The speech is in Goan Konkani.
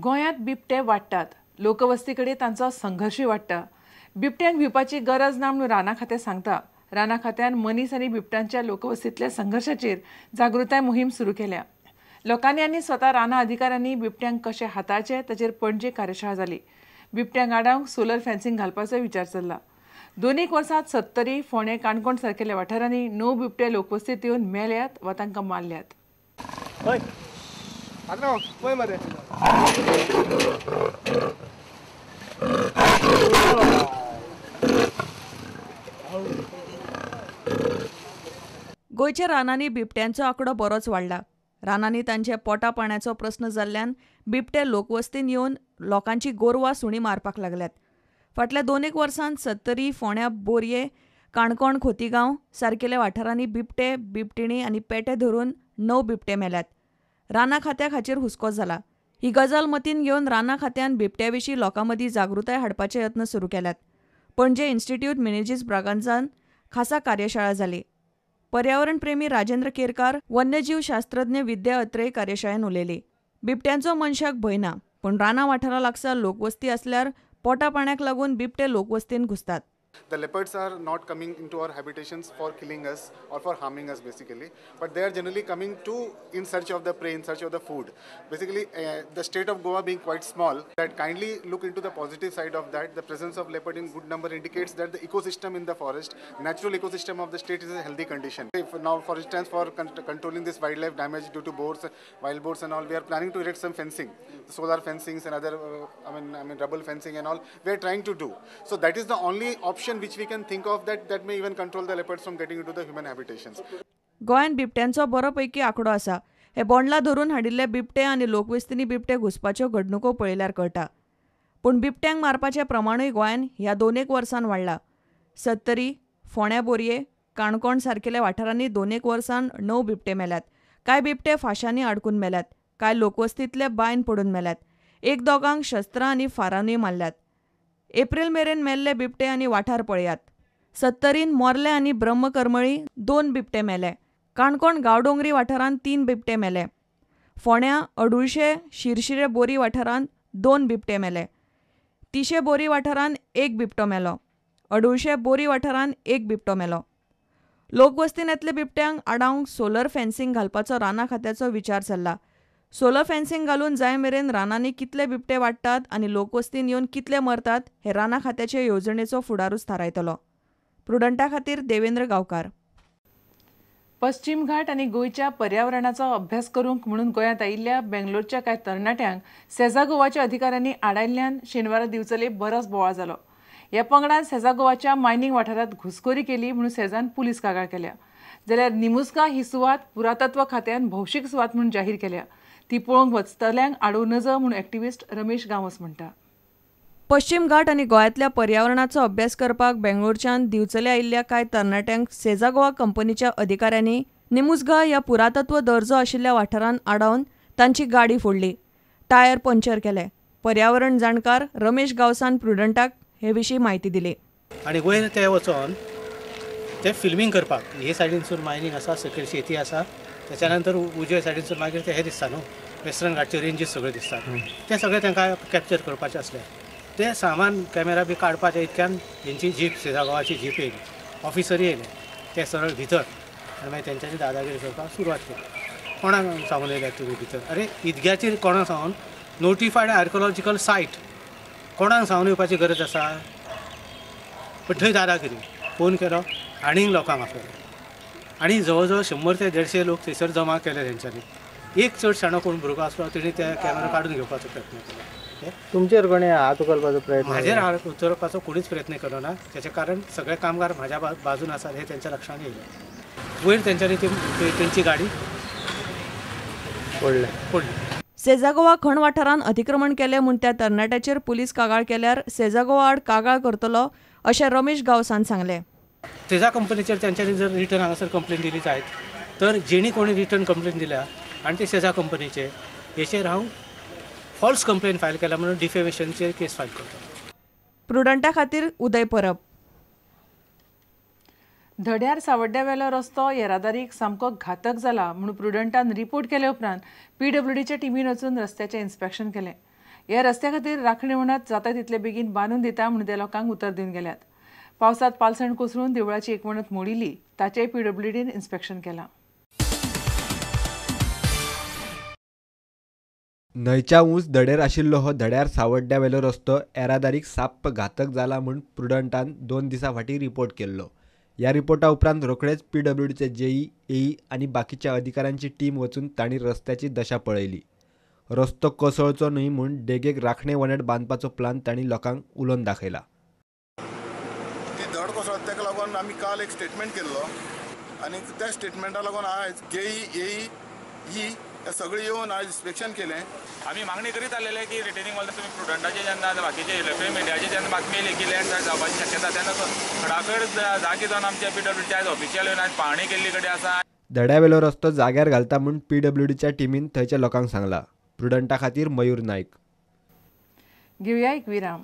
गोंयांत बिबटे वाडटात, लोकवस्ती कडेन तांचो संघर्शूय वाडटा. बिबट्यांक भिवपाची गरज ना म्हणून रानां खातें सांगता. रानां खात्यान मनीस आनी बिबट्यांच्या लोकवस्तींतल्या संघर्शाचेर जागृताय मोहीम सुरू केल्या. लोकांनी आनी स्वता रानां अधिकाऱ्यांनी बिबट्यांक कशें हाताळचें ताचेर पणजे कार्यशाळा जाली. बिबट्यांक आडावंक सोलर फेन्सिंग घालपाचोय विचार चल्ला. 2 वर्सांत सत्तरी, फोंडें, काणकोण सारकेल्या वाठारांनी 9 बिबटे लोकवस्तींत येवन मेल्यात वा तांकां मारल्यात. गोंयच्या रानांनी बिबट्यांचो आंकडो बरोच वाडला. रानांनी तांचे पोटा पाण्याचो प्रस्न जाल्ल्यान बिबटे लोकवस्तीन येवन लोकांची गोरवां सुणी मारपाक लागल्यात. फाटल्या 2 वर्सांत सत्तरी, फोंड्या, बोरये, काणकोण, खोतीगांव सारकेल्या वाठारांनी बिबटे, बिबटिणी आनी पेटे धरून 9 बिबटे मेल्यात. रानां खात्याक हाचेर हुस्को जाला. ही गजाल मतीन घेवन रानां खात्यान बिबट्या विशीं लोकां मदीं जागृताय हाडपाचे यत्न सुरू केल्यात. पणजे इन्स्टिट्यूट मिनेझीस ब्रागांझान खासा कार्यशाळा जाली. पर्यावरण प्रेमी राजेंद्र केरकार, वन्यजीव शास्त्रज्ञ विद्या अत्रे कार्यशाळेन उलयली. बिबट्यांचो मनशाक भंय ना, पूण रानां वाठारा लागसार लोकवस्ती आसल्यार पोटा पाण्याक लागून बिबटे लोकवस्तीन घुसतात. The leopards are not coming into our habitations for killing us or for harming us basically, but they are generally coming to in search of the prey, in search of the food. Basically, the state of Goa being quite small, that kindly look into the positive side of that. The presence of leopard in good number indicates that the ecosystem in the forest, natural ecosystem of the state is in a healthy condition. If now, for instance, for controlling this wildlife damage due to boars, wild boars and all, we are planning to erect some fencing, solar fencings and other, I mean rubble fencing and all, we are trying to do. So that is the only option which we can think of that may even control the leopards from getting into the human habitations. गोंयांत बिबट्यांचो बरो पैकी आंकडो आसा. हे बोंडला धरून हाडिल्ले बिबटे आनी लोकवस्तींनी बिबटे घुसपाच्यो घडणुको पळयल्यार कळटा. पूण बिबट्यांक मारपाचें प्रमाणूय गोंयांत ह्या 2 वर्सांत वाडला. सत्तरी, फोंड्या, बोरये, काणकोण सारकेल्या वाठारांनी 2 वर्सांत 9 बिबटे मेल्यात. कांय बिबटे फांशांनी आडकून मेल्यात, कांय लोकवस्तींतले बांयन पडून मेल्यात. 1-2 शस्त्रां आनी फारांनी मारल्यात. एप्रिल मेरेन मेल्ले बिबटे आनी वाठार पळयात. सत्तरीन मोर्ले आनी ब्रह्मकरमळी 2 बिबटे मेले. काणकोण गांवडोंगरी वाठारांत 3 बिबटे मेले. फोंड्या, अडुळशे, शिरशिरे बोरी वाठारांत 2 बिबटे मेले. तिशे बोरी वाठारांत 1 बिबटो मेलो. अडुळशे बोरी वाठारांत 1 बिबटो मेलो. लोकवस्तीन येतले बिबट्यांक आडावंक सोलर फेन्सिंग घालपाचो रानां खात्याचो विचार चल्ला. सोलर फेन्सिंग घालून जाय मेरेन रानांनी कितले बिबटे वाडटात आनी लोकवस्तीन येवन कितले मरतात हे रानां खात्याचे येवजणेचो फुडारूच थारायतलो. प्रुडंटा खातीर देवेंद्र गांवकार. पश्चिम घाट आनी गोंयच्या पर्यावरणाचो अभ्यास करूंक म्हणून गोंयांत आयिल्ल्या बेंगलोरच्या कांय तरणाट्यांक सेझा गोवाच्या अधिकाऱ्यांनी आडायल्ल्यान शेनवारा दिवचले बरोच बोवाळ जालो. ह्या पंगडान सेझा गोवाच्या मायनिंग वाठारांत घुसखोरी केली म्हणून सेझान पुलीस कागाळ केल्या. जाल्यार निमुस्का ही सुवात पुरातत्व खात्यान भौशीक सुवात म्हणून जाहीर केल्या. ती पळोवंक वचतल्यांक आडोवं नजो म्हणून एक्टिविस्ट रमेश गांवस म्हणटा. पश्चिम घाट आनी गोंयांतल्या पर्यावरणाचो अभ्यास करपाक बेंगलोरच्यान दिवचले आयिल्ल्या कांय तरणाट्यांक सेझा गोवा कंपनीच्या अधिकाऱ्यांनी निमुसगा ह्या पुरातत्व दर्जो आशिल्ल्या वाठारांत आडावन तांची गाडी फोडली, टायर पंक्चर केले. पर्यावरण जाणकार रमेश गांवसान प्रुडंटाक हे विशीं म्हायती दिली. आनी वयर ते वचोन ते फिल्मींग करपाक हे सायडीनसून मायनींग आसा, सकयल शेती आसा, त्याच्या नंतर उजव्या सायडीनसून मागीर ते हे दिसता न्हू वेस्टर्न घाटचे रेंजीस सगळे दिसतात, ते सगळे तांकां कॅप्चर करपाचें आसलें. ते सामान कॅमेरा बी काडपाचे इतक्यान तेंची जीप, सेझा गोवाची जीप येयली, ऑफिसरूय येयले, ते सरळ भितर आनी मागीर तेंच्यांनी दादागिरी करपाक सुरवात केली. कोणाक सांगून येयल्यात तुमी भितर? अरे इतग्याचेर कोणाक सांगून नोटिफायड आर्किओलॉजिकल सायट कोणाक सांगून येवपाची गरज आसा? पण थंय दादागिरी. फोन केलो आनीक लोकांक आपयले आनी जवळ जवळ 100 ते 150 लोक थंयसर जमा केले तेंच्यांनी. एक चड शाणो कोण भुरगो आसलो तेणी ते कॅमेरा काडून घेवपाचो प्रयत्न केलो. तुमचेर कोणें हात उखलपाचो प्रयत्न? म्हाजेर हात उखलपाचो कोणीच प्रयत्न केलो ना. तेचें कारण सगळे कामगार म्हाज्या बाजून आसात हें तेंच्या लक्षांत येयलें. वयर तेंच्यांनी तेंची गाडी पडली. सेझा गोवा खण वाठारांत अतिक्रमण केलें म्हूण त्या तरणाट्याचेर पुलीस कागाळ केल्यार सेझा गोवा आड कागाळ करतलो अशें रमेश गांवसान सांगलें. सेझा कंपनीचेर तेंच्यांनी जर रिटर्न हांगासर कंप्लेन दिली जायत तर जेणी कोणी रिटर्न कंप्लेन दिल्या आनी ते सेझा कंपनीचे हेचेर हांव फॉल्स कंप्लेन फायल केला म्हणून डिफेमेशनचेर केस फायल करता. प्रुडंटा खातीर उदय परब. धड्यार सावड्ड्यावेलो रस्तो येरादारीक सामको घातक जाला म्हणून प्रुडंटान रिपोर्ट केले उपरांत पीडब्ल्यूडीच्या टिमीन वचून रस्त्याचें इन्स्पेक्शन केलें. ह्या रस्त्या खातीर राखणे वणत जाता तितले बेगीन बांदून दिता म्हूण ते लोकांक उतर दिवन गेल्यात. पावसांत पालसण कोसळून देवळाची एक वणत मोडिल्ली, ताचेय पीडब्ल्यूडीन इन्स्पेक्शन केलां. न्हंयच्या ऊंच धडेर आशिल्लो हो धड्यार सावड्ड्यावेलो रस्तो येरादारीक साप्प घातक जाला म्हूण प्रुडंटान 2 दिसां फाटीं रिपोर्ट केल्लो. ह्या रिपोर्टा उपरांत रोखडेच पीडब्ल्यूडीचे जेई, एई आनी बाकीच्या अधिकाऱ्यांची टीम वचून तांणी रस्त्याची दशा पळयली. रस्तो कोसळचो न्हय म्हूण देगेक राखणे वणट बांदपाचो प्लान तांणी लोकांक उलोवन दाखयला. ती धड कोसळत ताका लागून आमी काल एक स्टेटमेंट केल्लो आनी त्या स्टेटमेंटा लागून आयज जेई, एई, ई सगळे येवन आयज इन्स्पेक्शन केलें. आमी मागणी करीत आलेले की रिटेनिंग वॉल तुमी प्रुडंटाचे जेन्ना बाकीचे इलेक्ट्रॉनिक मिडियाचे जेन्ना बातमी येयली की लँडस्लायड जावपाची शक्यता तेन्ना खडाखड जागे जावन आमच्या पीडब्ल्यूडीचे आयज ऑफिशियल येवन आयज पाहणी केल्ली कडेन आसा. धड्यावेलो रस्तो जाग्यार घालता म्हूण पीडब्ल्यूडीच्या टिमीन थंयच्या लोकांक सांगला. प्रुडंटा खातीर मयूर नायक. घेवया एक विराम.